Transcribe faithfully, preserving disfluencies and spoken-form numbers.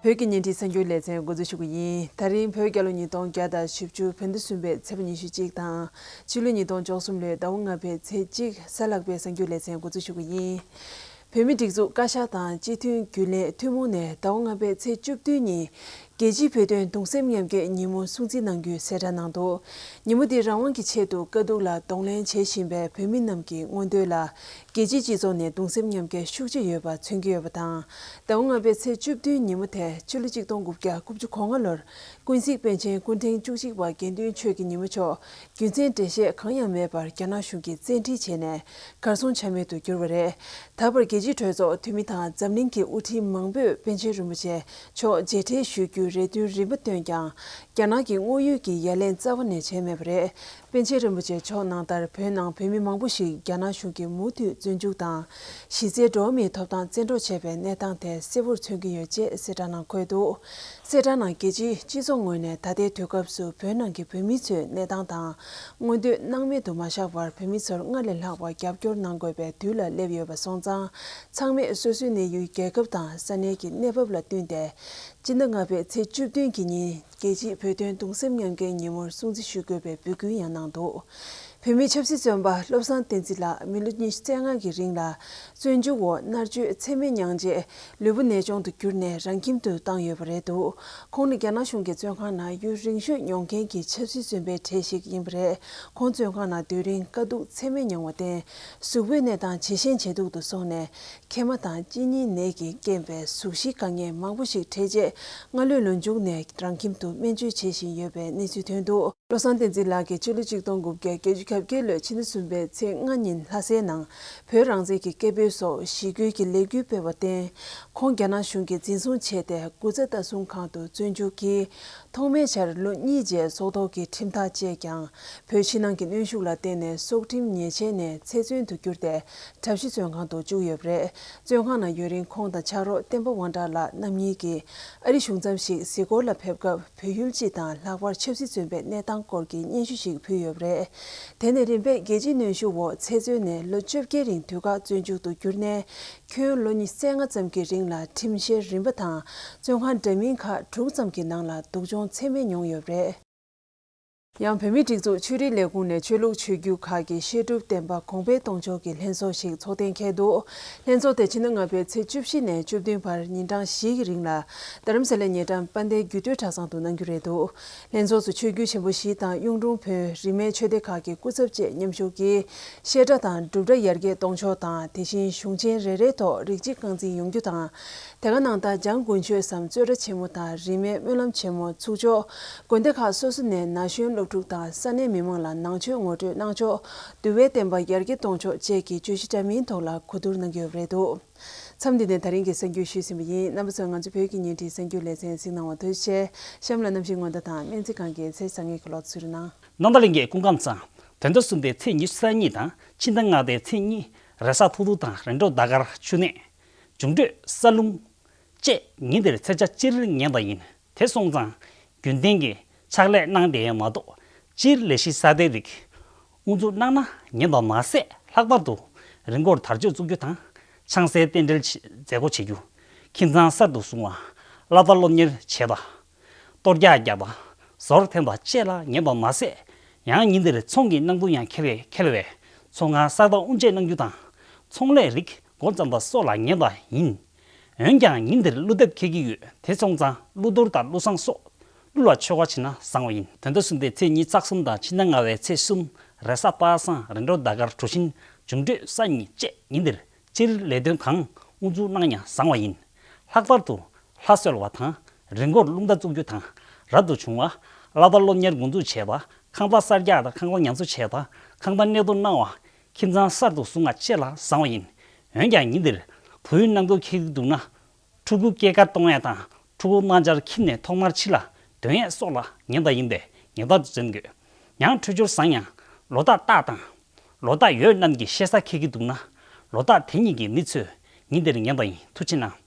བོད་ཀྱི་བརྙན་འཕྲིན་གསར་འགྱུར་ལེ་ཚན་འགོ་འཛུགས་ཞུ་གི་ཡིན། ད་རིང་བོད་རྒྱལ་ལོ་ཉིས་སྟོང་བརྒྱ་དང་བཞི་བཅུ་བོད་ཟླ་གསུམ་པའི་ཚེས་པ་ཉི་ཤུ་གཅིག་དང་། ཕྱི་ལོ་ཉིས་སྟོང་བཅུ་གསུམ་ལོའི་ཟླ་བ་ལྔ་པའི་ཚེས་གཅིག་གཟའ་ལྷག་པའི་གསར་འགྱུར་ལེ་ཚན་འགོ་འཛུགས་ཞུ་གི་ཡིན། བོད་མིའི་སྒྲིག་འཛུགས་བཀའ་ཤག་དང་སྤྱི་མཐུན་རྒྱུན་ལས་ཐུན་མོང་ནས་ཟླ་བ་ལྔ་པའི་ཚེས་བཅུ་བདུན་ཉིན། རྒྱལ་སྤྱིའི་བོད་དོན་གདུང་སེམས་མཉམ་སྐྱེད་ཉིན་མོ་སྲུང་བརྩི་གནང་རྒྱུའི་གསལ་བསྒྲགས་གནང་འདུག་ཉིན་མོ་འདི་རང་དབང་གི་ཆེད་དུ་དཀའ་སྡུག་ལ་གདོང་ལེན་བྱེད་བཞིན་པའི་བོད་མི་རྣམས་ཀྱི་མངོན་འདོད་ལ། རྒྱལ་སྤྱིའི་སྤྱི་ཚོགས་ནས་གདུང་སེམས་མཉམ་སྐྱེད་ཤུགས་ཆེ་ཡོད་པ་མཚོན་གྱི་ཡོད་པ་དང་། ཟླ་བ་ལྔ་པའི་ཚེས་བཅུ་བདུན་ཉིན་མོ་དེ་ཕྱི་ལོ་གཅིག་སྟོང་དགུ་བརྒྱ་དགུ་བཅུ་གོ་ལྔ་ལོར་ཀུན་གཟིགས་པཎ་ཆེན་སྐུ་ཕྲེང་བཅུ་གཅིག་པ་དགེ་འདུན་ཆོས་ཀྱི་ཉི་མ་མཆོག་རྒྱུ་མཚན་འགྲེལ་བཤད་གང་ཡང་མེད་པར་རྒྱ་ནག་གཞུང་གིས་བཙན་ཁྲིད་བྱས་ནས་གར་སོང་ཆ་མེད་དུ་གྱུར་པ་རེད། ད་བར་རྒྱལ་སྤྱིའི་གྲོས་ཚོགས་འཐུས་མི་དང་འཛམ་གླིང་གི་དབུ་ཁྲིད་མང་པོས་པཎ་ཆེན་རིན་པོ་ཆེ་མཆོག་མཇལ་འཕྲད་ཞུ་རྒྱུའི་རེ་འདུན་རིམ་པ་བཏོན་ཀྱང་། རྒྱ་ནག་གི་དངོས་ཡོད་ཀྱི་ཡ་ལན་རྩ་བ་ནས་བྱས་མེད་པ་རེད། པཎ་ཆེན་རིན་པོ་ཆེ་མཆོག་ནང་ལྟར་བོད་ནང་བོད་མི་མང་པོ་ཞིག་རྒྱ་ནག་གཞུང་གིས་མུ་མཐུད་བཙོན་འཇུག་དང་། གཞི་རྩའི་འགྲོ་བ་མིའི་ཐོབ་ཐང་བཙན་འཕྲོག་བྱས་པའི་གནས་སྟངས་དེ་གསལ་པོར་མཚོན་གྱི་ཡོད་ཅེས་གསལ་བསྒྲགས་ནང་འཁོད་འདུག་གསལ་བསྒྲགས་ནང་རྒྱལ་སྤྱིའི་སྤྱི་ཚོགས་ངོས་ནས་ད་ལྟའི་དུས་སྐབས་སུ་བོད་ནང་གི་བོད་མི་ཚོའི་གནས་སྟངས་དང་། མངོན་འདོད་སྣང་མེད་དུ་མ་བཞག་པར་བོད་མི་ཚོར་སྔར་ལས་ལྷག་པ་རྒྱབ་སྐྱོར་གནང་དགོས་པའི་དུས་ལ་སླེབས་ཡོད་པ་སོང་ཙང་། ཚང་མས་སོ་སོའི་གནས་ཡུལ་རྒྱལ་ཁབ་དང་ས་གནས་ཀྱི་གནས་བབ་ལ་བསྟུན་ཏེ། སྤྱི་ཟླ་ལྔ་པའི་ཚེས་བཅུ་བདུན་གྱི་ཉིན། རྒྱལ་སྤྱིའི་བོད་དོན་གདུང་སེམས་མཉམ་སྐྱེད་ཉིན་མོར་སྲུང་བརྩི་ཞུ་དགོས་པའི་འབོད་སྐུལ་ཡང་གནང་འདུག་བོད་མིའི་ཆབ་སྲིད་བཙོན་པ་བློ་བཟང་བསྟན་འཛིན་ལགས་མི་ལོ་ཉི་ཤུ་རྩ་ལྔ་གི་རིང་ལ་བཙོན་འཇུག་འོག་མནར་གཅོད་ཚད་མེད་མྱངས་རྗེས་ལུས་པོ་ནད་གཅོང་དུ་གྱུར་ནས་རང་ཁྱིམ་དུ་བཏང་ཡོད་པ་རེད་འདུག་ཁོང་ནི་རྒྱ་ནག་གཞུང་གི་བཙོན་ཁང་ནང་ཡུན་རིང་ཤོས་མྱོང་མཁན་གྱི་ཆབ་སྲིད་བཙོན་པའི་གྲས་ཤིག་ཡིན་པ་རེད། ཁོང་བཙོན་ཁང་ནང་སྡོད་རིང་དཀའ་སྡུག་ཚད་མེད་མྱངས་པར་བརྟེན་གཟུགས་པོའི་གནས་སྟངས་ཇེ་ཞན་ཇེ་སྡུག་ཏུ་སོང་ནས། མཁལ་མ་དང་གཅིན་སྙིའི་ནད་ཀྱི་རྐྱེན་པས་གཟུགས་གཞིའི་དཀའ་ངལ་མང་པོ་ཞིག་འཕྲད་རྗེས་སྔ་ལོའི་ལོ་མཇུག་ནས་རང་ཁྱིམ་དུ་སྨན་བཅོས་བྱེད་བཞིན་ཡོད་པའི་གནས་ཚུལ་ཐོན་འདུག་བློ་བཟང་བསྟན་འཛིན་ལགས་ཀྱིས་ཕྱི་ལོ་གཅིག་སྟོང་དགུ་བརྒྱ་བརྒྱད་ཅུ་གྱ་བརྒྱད་ལོའི་ཕྱི་ཟླ་གསུམ་པའི་ཚེས་ལྔ་ཉིན་ལྷ་སའི་ནང་བོད་རང་བཙན་གྱི་སྐད་འབོད་སོགས་ཞི་རྒོལ་གྱི་ལས་འགུལ་སྤེལ་བར་བརྟེན། ཁོང་རྒྱ་ནག་གཞུང་གིས་འཛིན་བཟུང་བྱས་ཏེ་སྐུ་ཚེ་ལྟ་སྲུང་ཁང་དུ་བཙོན་འཇུག་གིས། ཐོག་མའི་ཆར་ལོ་གཉིས་རྗེས་སྲོག་ཐོག་གི་ཁྲིམས་ཐག་བཅད་ཀྱང་། བོད་ཕྱི་ནང་གི་གནོན་ཤུགས་ལ་བརྟེན་ནས་སྲོག་ཁྲིམས་ཉེས་ཆད་ནས་ཚེ་བཙོན་དུ་གྱུར་ཏེ། གྲྭ་བཞི་བཙོན་ཁང་དུ་བཅུག་ཡོད་པ་རེད། བཙོན་ཁང་ནང་ཡུན་རིང་ཁོང་དང་ཕྱག་རོགས་བསྟན་པ་དབང་གྲགས་ལགས་རྣམ་གཉིས་ཀྱིས་ཨ་རི་གཞུང་ཚབ་ཞིག་གཟིགས་སྐོར་ལ་ཕེབས་སྐབས། བོད་ཡུལ་སྤྱི་དང་ལྷག་པར་ཆབ་སྲིད་བཙོན་པའི་གནས་སྟངས་སྐོར་གྱི་སྙན་ཞུ་ཞིག་ཕུལ་ཡོད་པ་རེད། དེ་ནས་རིམ་པས་རྒྱལ་སྤྱིའི་གནོན་ཤུགས་འོག་ཚེ་བཙོན་ནས་ལོ་བཅོ་བརྒྱད་རིང་དུས་བཀག་བཙོན་འཇུག་ཏུ་གྱུར་ནས། ཁྱོན་ལོ་ཉི་ཤུ་རྩ་ལྔ་ཙམ་གྱི་རིང་ལ་ཁྲིམས་བཤེར་རིམ་པ་དང་བཙོན་ཁང་འདྲ་མིན་ཁག་དྲུག་ཙམ་གྱི་ནང་ལ་སྡུག་སྦྱོང་ཚད་མེད་མྱོང་ཡོད་པ་རེད། ཡང་བོད་མིའི་སྒྲིག་འཛུགས་ཆོས་རིག་ལས་ཁུངས་ནས་ཆོས་ལུགས་ཆོས་བརྒྱུད་ཁག་གི་བཤད་སྒྲུབ་བསྟན་པ་གོང་འཕེལ་གཏོང་ཕྱོགས་ཀྱི་ལྷན་ཚོགས་ཤིག་ཚོགས་གཏན་འཁེལ་འདུག་ལྷན་ཚོགས་དེ་ཕྱི་ཟླ་ལྔ་པའི་ཚེས་བཅུ་བཞི་ནས་བཅུ་བདུན་བར་ཉིན་གྲངས་བཞིའི་རིང་ལ་རྡ་རམ་ས་ལའི་ཉེ་འགྲམ་དཔལ་ལྡན་རྒྱུད་སྟོད་གྲྭ་ཚང་དུ་གནང་རྒྱུ་རེད་འདུག་ལྷན་ཚོགས་སུ་ཆོས་བརྒྱུད་ཆེན་པོ་བཞི་དང་གཡུང་དྲུང་བོན། རིས་མེད་ཆོས་སྡེ་ཁག་གི་སྐུ་ཚབ་བཅས་མཉམ་ཞུགས་ཀྱིས་བཤད་གྲྭ་དང་སྒྲུབ་གྲྭ་ཡར་རྒྱས་གཏོང་ཕྱོགས་དང་། དེ་བཞིན་གཞུང་ཆེན་རེ་རེའི་ཐོག་རིགས་གཅིག་རྐང་འཛིན་ཡོང་རྒྱུ་དང་། དེ་ག་ནང་ལྟར་འཇང་དགུན་ཆོས་སམ་གཙོས་གྲྭ་ཆེན་མོ་དང་རིས་མེད་སྨོན་ལམ་ཆེན་མོ་ཚུགས་ཕྱོགས། དགོན་སྡེ་ཁག་སོ་སོ་ནས་ན་གཞོན་སློབ་ཕྲུག་དང་ས་གནས་མི་མང་ལ་ནང་ཆོས་ངོ་སྤྲོད་གནང་ཕྱོགས། འདུལ་བའི་བསྟན་པ་ཡར་རྒྱས་གཏོང་ཕྱོགས་བཅས་ཀྱི་བརྗོད་གཞི་འདྲ་མིན་ཐོག་ལ་གོ་བསྡུར་གནང་གི་ཡོད་པ་རེད་འདུག་མཚམས་འདི་ནས་ད་རིང་གི་གསར་འགྱུར་ཞུས་ཟིན་པ་ཡིན། རྣམ་པ་ཚོས་ང་ཚོ་བོད་ཀྱི་བརྙན་འཕྲིན་གསར་འགྱུར་ལེ་ཚན་གཟིགས་གནང་བར་ཐུགས་རྗེ་ཆེ། གཤམ་ལ་གནམ་གཤིས་སྔོན་བརྡ་དང་སྨན་རྩིས་ཁང་གི་ཚེས་བཟང་ངན་གྱི་ལོག་ཚུལ་གནང་། ནང་ལྟར་ལས་འགན་སྐུ་ཁམས་བཟང་། དོན་ཟླ་གསུམ་པའི་ཚེས་ཉི་ཤུ་རྩ་གཉིས་དང་ཕྱི་ཟླ་ལྔ་པའི་ཚེས་གཉིས། རེས་གཟའ་ཐུག་ཐུག་དང་རེས་འགྲོགས་ཟླ་སྐར་ཆུ་གནས། འབྱུང་འཕྲོད་ས་རླུང་བཅས་ཉིན་དེར་ཚེས་ཆ་སྤྱིར་ངན་པ་ཡིན། དེ་སོང་ཙང་རྒྱུན་ལྡན་གྱི་ཕྱག་ལས་གནང་བསྡད་ཡས་མ་གཏོགས་སྤྱིར་ལས་གཞི་གསར་པའི་རིགས་དབུ་འཛུགས་གནང་ན་ངན་པ་མ་ཟད། ལྷག་པར་དུ་རི་མགོར་དར་ལྕོག་བཙུགས་རྒྱུ་དང་། ཆང་སའི་རྟེན་འབྲེལ་མཛད་སྒོ་བྱེད་རྒྱུ། ཁྱིམ་ཚང་གསར་དུ་བཟུང་བ། གླ་རྟགས་སློབ་གཉེར་བྱེད་པ། གཏོར་རྒྱག་བརྒྱབ་པ། ཟོར་འཐེན་པ་བཅས་ལ་ངན་པ་མ་ཟད། ཡང་ཉིན་དེར་ཚོང་གི་གནང་སྡུག་ཡང་འཁེལ་བས་འཁེལ་བས་ཚོང་ཁང་གསར་པ་དབུ་འབྱེད་གནང་རྒྱུ་དང་། ཚོང་ལས་རིགས་སྒོ་བརྩམས་པ་སོགས་ལ་ངན་པ་ཡིན། འོན་ཀྱང་ཉིན་དེར་ཀླུ་འདེབས་འཁེལ་གྱི་ཡོད། དེ་སོང་ཙང་ཀླུ་གཏོར་དང་ཀླུ་བསང་སོགས་ཀླུ་ལ་མཆོད་པ་བྱེད་ན་བཟང་བ་ཡིན། དོན་ཟླ་གསུམ་པའི་ཚེས་ཉི་ཤུ་རྩ་གསུམ་དང་ཕྱི་ཟླ་ལྔ་པའི་ཚེས་གསུམ། རེས་གཟའ་པ་སངས། རེས་འགྲོགས་ཟླ་སྐར་གྲུ་བཞིན། འབྱུང་འཕྲོད་ས་གཉིས་བཅས་ཉིན་དེར་སྤྱིར་ལས་དོན་གང་དབུ་འཛུགས་གནང་ཡང་བཟང་བ་ཡིན། ལྷག་པར་དུ་ལྷ་གསོལ་བ་དང་། རི་མགོར་རླུང་རྟ་བཙུགས་རྒྱུ་དང་། རབ་ཏུ་བྱུང་བ། གླ་རྟགས་སློབ་གཉེར་འགོ་འཛུགས་བྱས་པ། ཁང་པ་གསར་རྒྱག་དང་ཁང་པ་ཉམས་གསོ་བྱས་པ། ཁང་པ་གནས་སྡོད་གནང་བ། ཁྱིམ་ཚང་གསར་དུ་བཟུང་བ་བཅས་ལ་བཟང་བ་ཡིན། འོན་ཀྱང་ཉིན་འདིར་བུ་ཡུག་གནང་སྡུག་འཁེལ་གྱི་འདུག་ན། ཕྲུ་གུ་སྐྱེས་སྐར་གཏོང་ཡས་དང་ཕྲུ་གུ་དམར་འབྱར་ཁྱིམ་ནས་ཐོག་མར་ཕྱི་ལ་འདོན་ཡས་སོགས་ལ་ཉེན་བརྡ་ཡིན་པས་ངེས་པར་དུ་འཛེམ་དགོས། ཡང་འཕྲོད་སྦྱོར་བཟང་ཡང་ལོ་རྟགས་རྟགས་དང་། ལོ་རྟགས་ཡོད་རྣམས་ཀྱི་ཤེས་ས་འཁེལ་གྱི་འདུག་ན། ལོ་རྟགས་དེ་གཉིས་ཀྱི་མི་ཚོས་ཉིན་འདིར་ངན་པ་ཡིན། ཐུགས་རྗེ་གནང་།